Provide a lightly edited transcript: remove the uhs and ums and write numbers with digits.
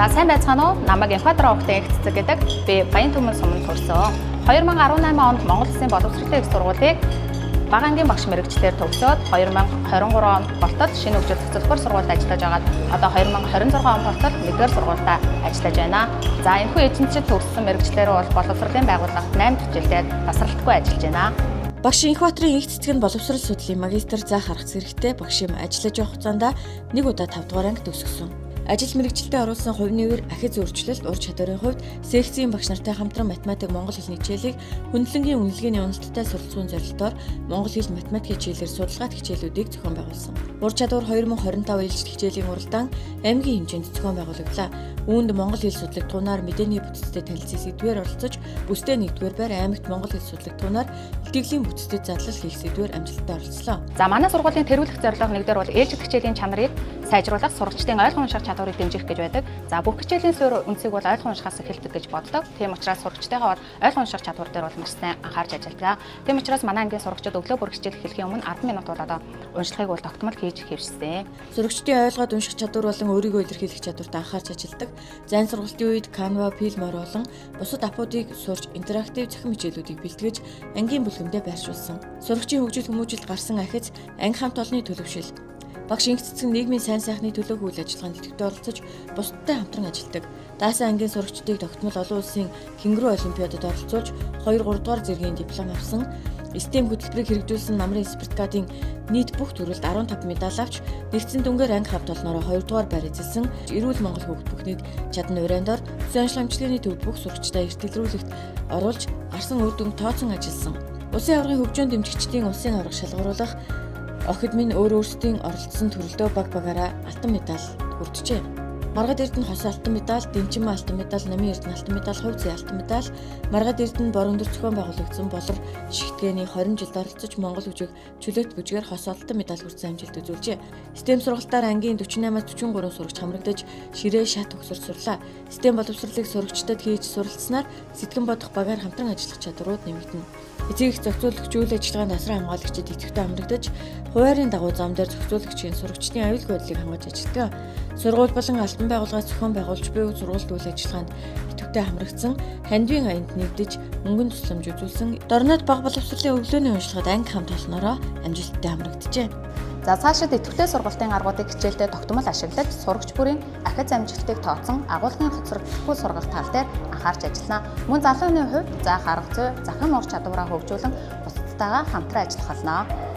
За сайн байцгаана уу? Намайг Инхбатар овогтой их цэцэг гэдэг. Би Баян-Түмэн суманд төрсөн. 2018 онд Монгол Улсын боловсролын их сургуулийг бага ангийн багш мэргэжлээр төгсөөд 2023 он болтол шинэ хөгжил цэцэрлэгээр сургуульд ажиллаж байгаад одоо 2026 он болтол 1-р сургуультай ажиллаж байна. За энэхүү эзэнчид төгссөн мэргэжлээр бол боловсролын байгууллагт 8 дахь жилдээ тасралтгүй ажиллаж байна. Багш Инхбатрын их цэцэг нь боловсрол судлалын магистр заах арга зэрэгтэй багш юм ажиллаж явах хугацаанд нэг удаа 5 дугаар анги төгсгсөн. Ажил мэргэжилтэд оруулсан хувь нээвэр ахиц өөрчлөлт ур чадварын хувьд секцийн багш нартай хамтран математик монгол хэлний хичээлийг хөндлөнгийн үнэлгээний уналттай суралцахын зорилтоор монгол хэл математикийн хичээлээр судалгаат хичээлүүдийг зохион байгуулсан. Ур чадвар 2025 ээлжит хичээлийн уралдаан аймгийн хэмжээнд зохион байгуулагдлаа. Үүнд монгол хэл судлагдгуунаар мэдээний бүтцтэй танилцсан сэдвээр оролцож бүсдээ 1-р байр аймагт монгол хэл судлагдгуунаар илтгэлийн бүтцтэй задлал хийх сэдвээр амжилттай оролцлоо. За манай сургуулийн тэргүүлэх зорилго нэгдүгээр бол ээлжит хичээлийн чанарыг сайжруулах, сурагчдын ойлгон унших чадварыг дэмжих гэж байдаг. За бүх хичээлийн суурь үндсийг бол ойлгон уншихаас эхэлдэг гэж боддог. Тийм учраас сурагчтайгаа бол ойлгон унших чадвар дээр бол маш сайн анхаарч ажилладаг. Тийм учраас манай ангийн сурагчид өглөө бүр хичээл эхлэхийн өмнө 10 минут бол одоо уншлагыг бол тогтмол хийж хэвшсэн. Сурагчдын ойлгоод унших чадвар болон өөрийгөө илэрхийлэх чадварт анхаарч ажилладаг. Зайн сургалтын үед Canva, Filmora болон бусад аппуудыг сурч интерактив цахим хичээлүүдийг бэлтгэж ангийн бүлгэмдээ байршуулсан. Сурагчийн хөгжил хүмүүжилд гарсан ахиц анги хамт олонны төлөвшил. Багш инх цэцэг нийгмийн сайн сайхны төлөөх үйл ажиллагаанд идэвхтэй оролцож бусдтай хамтран ажилладаг. Даасан ангийн сурагчдыг тогтмол олон улсын кенгуру олимпиадад оролцуулж 2 3 дугаар зэргийн диплом авсан. STEM хөтөлбөрийг хэрэгжүүлсэн намрын спартакиадын нийт бүх төрөлд 15 медаль авч нэгдсэн дүнгээр анги хамт олноороо 2 дугаар байр эзэлсэн. Эрүүл Монгол хүүхд бүхнийг чадан урайнд ор төсөн онцлог эмчилгээний төв бүх сурагчдаа эртгэлрүүлэгт оруулж гарсан үр дүнг тооцон ажилласан. Улсын аваргын хөгжөөн дэмжигчдийн улсын аварга шалгаруулах охид минь өөр өөрсдийн оролцсон төрөлдөө баг багаараа алтан медаль хүрджээ. Маргад Эрдэнэ хос алтан медаль, Дэнчимэн алтан медаль, Намын Эрдэнэ алтан медаль, Хувь зүй алтан медаль, Маргад Эрдэнэ бор өндөр зохион байгуулагдсан болор шигтгэний 20 жилд оролцож Монгол бүжиг чөлөөт бүжгээр хос алтан медаль хүртсэн амжилт үзүүлжээ. STEM сургалтаар ангийн 48-аас 43 сурагч хамрагдаж ширээ шат төгсөрч сурлаа. STEM боловсролыг сурагчдад хийж суралцсанаар сэтгэн бодох багаар хамтран ажиллах чадварууд нэмэгдэнэ. Эцэг их зохицуулагч үйл ажиллагаанд асран хамгаалагчид идэвхтэй хамрагдаж хуваарийн дагуу зам дээр зохицуулагчийн сурагчдын аюулгүй байдлыг хангаж ажилладаг. Сургууль болон албан байгууллагаас зохион байгуулж буй сургуульд үйл ажиллагаанд идэвхтэй хамрагдсан хандвийн аянд нэгдэж мөнгөн тусламж үзүүлсэн Дорнод баг боловсролын өглөөний уншлагад анги хамт олноороо амжилттай хамрагджээ. За цаашид идэвхтэй сургалтын аргуудыг хичээлдээ тогтмол ашиглаж сурагч бүрийн ахиц амжилтыг тооцсон агуулгын хоцрогдолгүй сургах тал дээр анхаарч ажиллана. Мөн залуу хүний хувьд заах арга зүй, захин ур чадвараа хөгжүүлэн бусдтайгаа хамтран ажиллах болно.